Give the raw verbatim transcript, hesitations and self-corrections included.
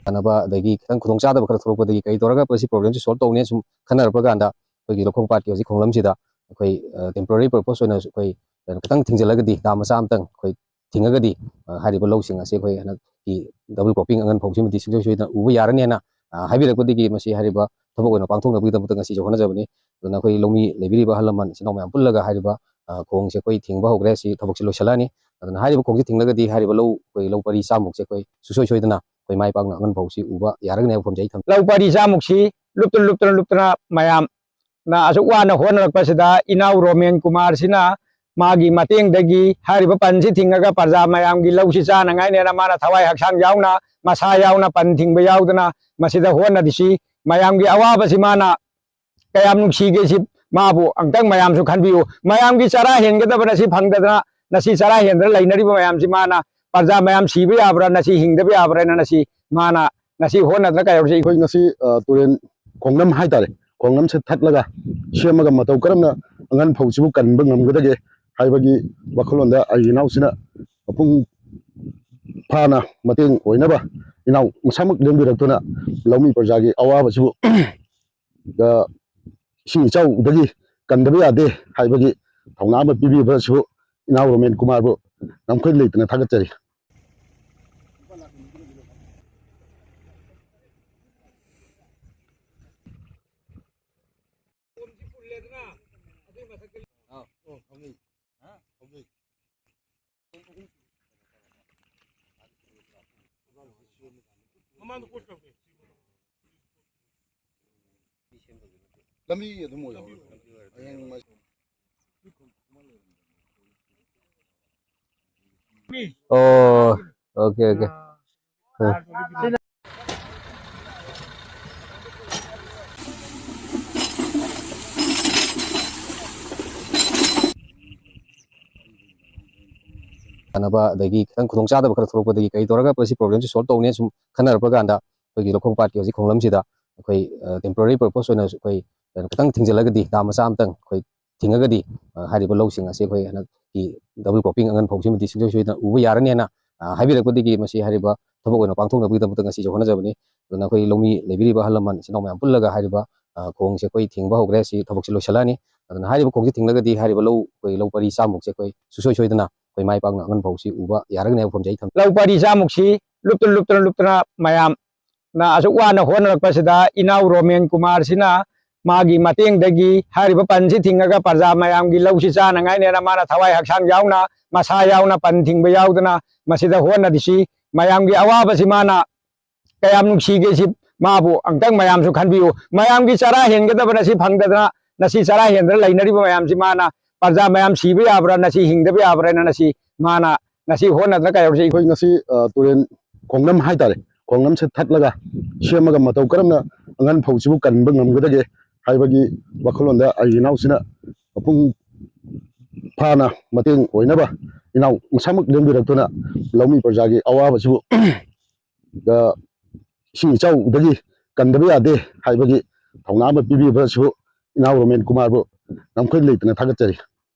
ꯌꯥꯅꯕ, ꯑꯗꯒꯤ ꯈꯤꯇꯪ ꯈꯨꯗꯣꯡꯆꯥꯗꯕ ꯈꯔ ꯊꯣꯛꯂꯛꯄꯗꯒꯤ ꯀꯔꯤ ꯇꯧꯔꯒ ꯃꯁꯤ problemꯁꯤ solve ꯇꯧꯅꯤ ꯁꯨꯝ ꯈꯟꯅꯔꯛꯄ ꯀꯥꯟꯗ, ꯑꯩꯈꯣꯏꯒꯤ ꯂꯧꯈꯣꯡ ꯄꯥꯠꯀꯤ ꯍꯧꯖꯤꯛ ꯈꯣꯡꯂꯝꯁꯤꯗ ꯑꯩꯈꯣꯏ, ꯑ, temporary purpose ꯑꯣꯏꯅ ꯑꯩꯈꯣꯏ ꯀꯩꯅꯣ ꯈꯤꯇꯪ ꯊꯤꯡꯖꯤꯜꯂꯒꯗꯤ, dam ꯃꯆꯥ ꯑꯃꯇꯪ ꯑꯩꯈꯣꯏ ꯊꯤꯡꯉꯒꯗꯤ, ꯑ, ꯍꯥꯏꯔꯤꯕ ꯂꯧꯁꯤꯡ ꯑꯁꯤ ꯑꯩꯈꯣꯏ ꯍꯟꯗꯛꯀꯤ double cropping ꯑꯉꯟ ꯐꯧꯁꯤꯃꯗꯤ ꯁꯨꯡꯁꯣꯏ ꯁꯣꯏꯗꯅ ꯎꯕ ꯌꯥꯔꯅꯤ ꯍꯥꯏꯅ, ꯑ, ꯍꯥꯏꯕꯤꯔꯛꯄꯗꯒꯤ ꯃꯁꯤ ꯍꯥꯏꯔꯤꯕ ꯊꯕꯛ ꯑꯣꯏꯅ ꯄꯥꯡꯊꯣꯛꯅꯕꯒꯤꯗꯃꯛꯇ ꯉꯁꯤꯁꯨ ꯍꯣꯠꯅꯖꯕꯅꯤ꯫ ꯑꯗꯨꯅ ꯑꯩꯈꯣꯏ ꯂꯧꯃꯤ ꯂꯩꯕꯤꯔꯤꯕ ꯑꯍꯜ ꯂꯃꯟ, ꯏꯆꯤꯟ ꯏꯅꯥꯎ ꯃꯌꯥꯝ ꯄꯨꯜꯂꯒ ꯍꯥꯏꯔꯤꯕ, ꯑ, ꯈꯣꯡꯁꯦ ꯑꯩꯈꯣꯏ ꯊꯤꯡꯕ ꯍꯧꯈ꯭ꯔꯦ꯫ ꯁꯤ ꯊꯕꯛꯁꯦ ꯂꯣꯏꯁꯤꯜꯂꯛꯑꯅꯤ꯫ ꯑꯗꯨꯅ ꯍꯥꯏꯔꯤꯕ ꯈꯣꯡꯁꯦ ꯊꯤꯡꯂꯒꯗꯤ ꯍꯥꯏꯔꯤꯕ ꯂꯧ ꯑꯩꯈꯣꯏ ꯂꯧ ꯄꯔꯤ ꯆꯥꯝꯃꯨꯛꯁꯦ ꯑꯩꯈꯣꯏ ꯁꯨꯡꯁꯣꯏ ꯁꯣꯏꯗꯅ ꯑꯩꯈꯣꯏ ꯃꯥꯏ ꯄꯥꯛꯅ ꯑꯉꯟ ꯐꯧꯁꯤ ꯎꯕ ꯌꯥꯔꯒꯅꯤ ꯍꯥꯏꯕ ꯋꯥꯐꯝꯁꯦ ꯑꯩ ꯊꯝꯖꯒꯦ꯫ ꯂꯧ ꯄꯔꯤ ꯆꯥꯝꯃꯨꯛꯁꯤ ꯂꯨꯞꯇꯅ, ꯂꯨꯞꯇꯅ, ꯂꯨꯞꯇꯅ ꯃꯌꯥꯝꯅ ꯑꯁꯨꯛ ꯋꯥꯅ ꯍꯣꯠꯅꯔꯛꯄꯁꯤꯗ ꯏꯅꯥꯎ ꯔꯣꯃꯦꯟ ꯀꯨꯃꯥꯔꯁꯤꯅ ꯃꯥꯒꯤ ꯃꯇꯦꯡꯗꯒꯤ ꯍꯥꯏꯔꯤꯕ ꯄꯟꯁꯤ ꯊꯤꯡꯉꯒ ꯄ꯭ꯔꯖꯥ ꯃꯌꯥꯝꯒꯤ ꯂꯧꯁꯤ ꯆꯥꯅꯉꯥꯏꯅꯦꯅ ꯃꯥꯅ ꯊꯋꯥꯏ ꯍꯛꯆꯥꯡ ꯌꯥꯎꯅ, ꯃꯁꯥ ꯌꯥꯎꯅ ꯄꯟ ꯊꯤꯡꯕ ꯌꯥꯎꯗꯅ ꯃꯁꯤꯗ ꯍꯣꯠꯅꯔꯤꯁꯤ, ꯃꯌꯥꯝꯒꯤ ꯑꯋꯥꯕꯁꯤ ꯃꯥꯅ ꯀꯌꯥꯝ ꯅꯨꯡꯁꯤꯒꯦ ꯁꯤ ꯃꯥꯕꯨ ꯑꯝꯇꯪ ꯃꯌꯥꯝꯁꯨ ꯈꯟꯕꯤꯌꯨ꯫ ꯃꯌꯥꯝꯒꯤ ꯆꯔꯥ ꯍꯦꯟꯒꯗꯕ ꯅꯁꯤ ꯐꯪꯗꯗꯅ ꯅꯁꯤ ꯆꯔꯥ ꯍꯦꯟꯗꯅ ꯂꯩꯅꯔꯤꯕ ꯃꯌꯥꯝꯁꯤ ꯃꯥꯅ, ꯄ꯭ꯔꯖꯥ ꯃꯌꯥꯝ ꯁꯤꯕ ꯌꯥꯕ꯭ꯔꯥ, ꯅꯁꯤ ꯍꯤꯡꯗꯕ ꯌꯥꯕ꯭ꯔꯥꯅ ꯅꯁꯤ ꯃꯥꯅ ꯅꯁꯤ ꯍꯣꯠꯅꯗꯅ ꯀꯩꯗꯧꯔꯁꯤ꯫ ꯑꯩꯈꯣꯏ ꯉꯁꯤ, ꯑ, ꯇꯨꯔꯦꯟ ꯈꯣꯡꯂꯝ ꯍꯥꯏꯇꯥꯔꯦ, ꯈꯣꯡꯂꯝꯁꯦ ꯊꯠꯂꯒ ꯁꯦꯝꯃꯒ ꯃꯇꯧ ꯀꯔꯝꯅ ꯑꯉꯟ ꯐꯧꯁꯤꯕꯨ ꯀꯟꯕ ꯉꯝꯒꯗꯒꯦ ꯍꯥꯏꯕꯒꯤ ꯋꯥꯈꯜꯂꯣꯟꯗ ꯑꯩꯒꯤ ꯏꯅꯥꯎꯁꯤꯅ ꯃꯄꯨꯡ ꯐꯥꯅ ꯃꯇꯦꯡ ꯑꯣꯏꯅꯕ ꯏꯅꯥꯎ ꯃꯁꯥꯃꯛ ꯂꯦꯡꯕꯤꯔꯛꯇꯨꯅ ꯂꯧꯃꯤ ꯄ꯭ꯔꯖꯥꯒꯤ ꯑꯋꯥꯕꯁꯤꯕꯨ ꯑ, ꯏꯁꯤꯡ ꯏꯆꯥꯎꯗꯒꯤ ꯀꯟꯗꯕ ꯌꯥꯗꯦ ꯍꯥꯏꯕꯒꯤ ꯊꯧꯅꯥ ꯑꯃ ꯄꯤꯕꯤꯕ ꯑꯁꯤꯕꯨ ꯏꯅꯥꯎ ꯔꯣꯃꯦꯟ ꯀꯨꯃꯥꯔꯕꯨ ꯉꯝꯈꯩ ꯂꯩꯇꯅ ꯊꯥꯒꯠꯆꯔꯤ꯫ ꯂꯝꯕꯤ ꯑꯗꯨꯝ ꯑꯣꯏꯍꯧꯔꯦ꯫ ꯍꯌꯦꯡ ꯑꯣ, okay, okay. ꯌꯥꯅꯕ, ꯑꯗꯒꯤ ꯈꯤꯇꯪ ꯈꯨꯗꯣꯡꯆꯥꯗꯕ ꯈꯔ ꯊꯣꯛꯂꯛꯄꯗꯒꯤ ꯀꯔꯤ ꯇꯧꯔꯒ ꯃꯁꯤ problemꯁꯤ solve ꯇꯧꯅꯤ ꯁꯨꯝ ꯈꯟꯅꯔꯛꯄ ꯀꯥꯟꯗ, ꯑꯩꯈꯣꯏꯒꯤ ꯂꯧꯈꯣꯡ ꯄꯥꯠꯀꯤ ꯍꯧꯖꯤꯛ ꯈꯣꯡꯂꯝꯁꯤꯗ ꯑꯩꯈꯣꯏ, ꯑ, temporary purpose ꯑꯣꯏꯅ ꯑꯩꯈꯣꯏ ꯀꯩꯅꯣ ꯈꯤꯇꯪ ꯊꯤꯡꯖꯤꯜꯂꯒꯗꯤ, dam ꯃꯆꯥ ꯑꯃꯇꯪ ꯑꯩꯈꯣꯏ ꯊꯤꯡꯉꯒꯗꯤ, ꯑ, ꯍꯥꯏꯔꯤꯕ ꯂꯧꯁꯤꯡ ꯑꯁꯤ ꯑꯩꯈꯣꯏ ꯍꯟꯗꯛꯀꯤ double cropping ꯑꯉꯟ ꯐꯧꯁꯤꯃꯗꯤ ꯁꯨꯡꯁꯣꯏ ꯁꯣꯏꯗꯅ ꯎꯕ ꯌꯥꯔꯅꯤ ꯍꯥꯏꯅ, ꯑ, ꯍꯥꯏꯕꯤꯔꯛꯄꯗꯒꯤ ꯃꯁꯤ ꯍꯥꯏꯔꯤꯕ ꯊꯕꯛ ꯑꯣꯏꯅ ꯄꯥꯡꯊꯣꯛꯅꯕꯒꯤꯗꯃꯛꯇ ꯉꯁꯤꯁꯦ ꯍꯣꯠꯅꯖꯕꯅꯤ꯫ ꯑꯗꯨꯅ ꯑꯩꯈꯣꯏ ꯂꯧꯃꯤ ꯂꯩꯕꯤꯔꯤꯕ ꯑꯍꯜ ꯂꯃꯟ ꯏꯆꯤꯟ ꯏꯅꯥꯎ ꯃꯌꯥꯝ ꯄꯨꯜꯂꯒ ꯍꯥꯏꯔꯤꯕ, ꯑ, ꯈꯣꯡꯁꯦ ꯑꯩꯈꯣꯏ ꯊꯤꯡꯕ ꯍꯧꯈ꯭ꯔꯦ꯫ ꯁꯤ ꯊꯕꯛꯁꯦ ꯂꯣꯏꯁꯤꯜꯂꯛꯑꯅꯤ꯫ ꯑꯗꯨꯅ ꯍꯥꯏꯔꯤꯕ ꯈꯣꯡꯁꯦ ꯊꯤꯡꯂꯒꯗꯤ ꯍꯥꯏꯔꯤꯕ ꯂꯧ, ꯑꯩꯈꯣꯏ ꯂꯧ ꯄꯔꯤ ꯆꯥꯃꯨꯛꯁꯦ ꯑꯩꯈꯣꯏ ꯁꯨꯡꯁꯣꯏ ꯁꯣꯏꯗꯅ ꯑꯩꯈꯣꯏ ꯃꯥꯏ ꯄꯥꯛꯅ ꯑꯉꯟ ꯐꯧꯁꯤ ꯎꯕ ꯌꯥꯔꯒꯅꯤ ꯍꯥꯏꯕ ꯋꯥꯐꯝꯁꯦ ꯑꯩ ꯊꯝꯖꯒꯦ꯫ ꯂꯧ ꯄꯔꯤ ꯆꯥꯃꯨꯛꯁꯤ ꯂꯨꯞꯇꯅ, ꯂꯨꯞꯇꯅ, ꯂꯨꯞꯇꯅ ꯃꯌꯥꯝꯅ ꯑꯁꯨꯛ ꯋꯥꯅ ꯍꯣꯠꯅꯔꯛꯄꯁꯤꯗ ꯏꯅꯥꯎ ꯔꯣꯃꯦꯟ ꯀꯨꯃꯥꯔꯁꯤꯅ ꯃꯥꯒꯤ ꯃꯇꯦꯡꯗꯒꯤ ꯍꯥꯏꯔꯤꯕ ꯄꯟꯁꯤ ꯊꯤꯡꯉꯒ ꯄ꯭ꯔꯖꯥ ꯃꯌꯥꯝꯒꯤ ꯂꯧꯁꯤ ꯆꯥꯅꯉꯥꯏꯅꯦꯅ ꯃꯥꯅ ꯊꯋꯥꯏ ꯍꯛꯆꯥꯡ ꯌꯥꯎꯅ, ꯃꯁꯥ ꯌꯥꯎꯅ ꯄꯟ ꯊꯤꯡꯕ ꯌꯥꯎꯗꯅ ꯃꯁꯤꯗ ꯍꯣꯠꯅꯔꯤꯁꯤ ꯃꯌꯥꯝꯒꯤ ꯑꯋꯥꯕꯁꯤ ꯃꯥꯅ ꯀꯌꯥꯝ ꯅꯨꯡꯁꯤꯒꯦ ꯁꯤ ꯃꯥꯕꯨ ꯑꯝꯇꯪ ꯃꯌꯥꯝꯁꯨ ꯈꯟꯕꯤꯌꯨ꯫ ꯃꯌꯥꯝꯒꯤ ꯆꯔꯥ ꯍꯦꯟꯒꯗꯕ ꯅꯁꯤ ꯐꯪꯗꯗꯅ ꯅꯁꯤ ꯆꯔꯥ ꯍꯦꯟꯗꯅ ꯂꯩꯅꯔꯤꯕ ꯃꯌꯥꯝꯁꯤ ꯃꯥꯅ ꯄ꯭ꯔꯖꯥ ꯃꯌꯥꯝ ꯁꯤꯕ ꯌꯥꯕ꯭ꯔꯥ, ꯅꯁꯤ ꯍꯤꯡꯗꯕ ꯌꯥꯕ꯭ꯔꯥ ꯍꯥꯏꯅ ꯅꯁꯤ ꯃꯥꯅ ꯅꯁꯤ ꯍꯣꯠꯅꯗꯅ ꯀꯩꯗꯧꯔꯁꯤ꯫ ꯑꯩꯈꯣꯏ ꯉꯁꯤ, ꯑ, ꯇꯨꯔꯦꯟ ꯈꯣꯡꯅꯝ ꯍꯥꯏꯇꯥꯔꯦ, ꯈꯣꯡꯅꯝꯁꯦ ꯊꯠꯂꯒ ꯁꯦꯝꯃꯒ ꯃꯇꯧ ꯀꯔꯝꯅ ꯑꯉꯟ ꯐꯧꯁꯤꯕꯨ ꯀꯟꯕ ꯉꯝꯒꯗꯒꯦ ꯍꯥꯏꯕꯒꯤ ꯋꯥꯈꯜꯂꯣꯟꯗ ꯑꯩꯒꯤ ꯏꯅꯥꯎꯁꯤꯅ ꯃꯄꯨꯡ ꯐꯥꯅ ꯃꯇꯦꯡ ꯑꯣꯏꯅꯕ ꯏꯅꯥꯎ ꯃꯁꯥꯃꯛ ꯂꯦꯡꯕꯤꯔꯛꯇꯨꯅ ꯂꯧꯃꯤ ꯄ꯭ꯔꯖꯥꯒꯤ ꯑꯋꯥꯕꯁꯤꯕꯨ ꯑ, ꯏꯁꯤꯡ ꯏꯆꯥꯎꯗꯒꯤ ꯀꯟꯗꯕ ꯌꯥꯗꯦ ꯍꯥꯏꯕꯒꯤ ꯊꯧꯅꯥ ꯑꯃ ꯄꯤꯕꯤꯕ ꯑꯁꯤꯕꯨ ꯏꯅꯥꯎ ꯔꯣꯃꯦꯟ ꯀꯨꯃꯥꯔꯕꯨ ꯉꯝꯈꯩ ꯂꯩꯇꯅ ꯊꯥꯒꯠꯆꯔꯤ꯫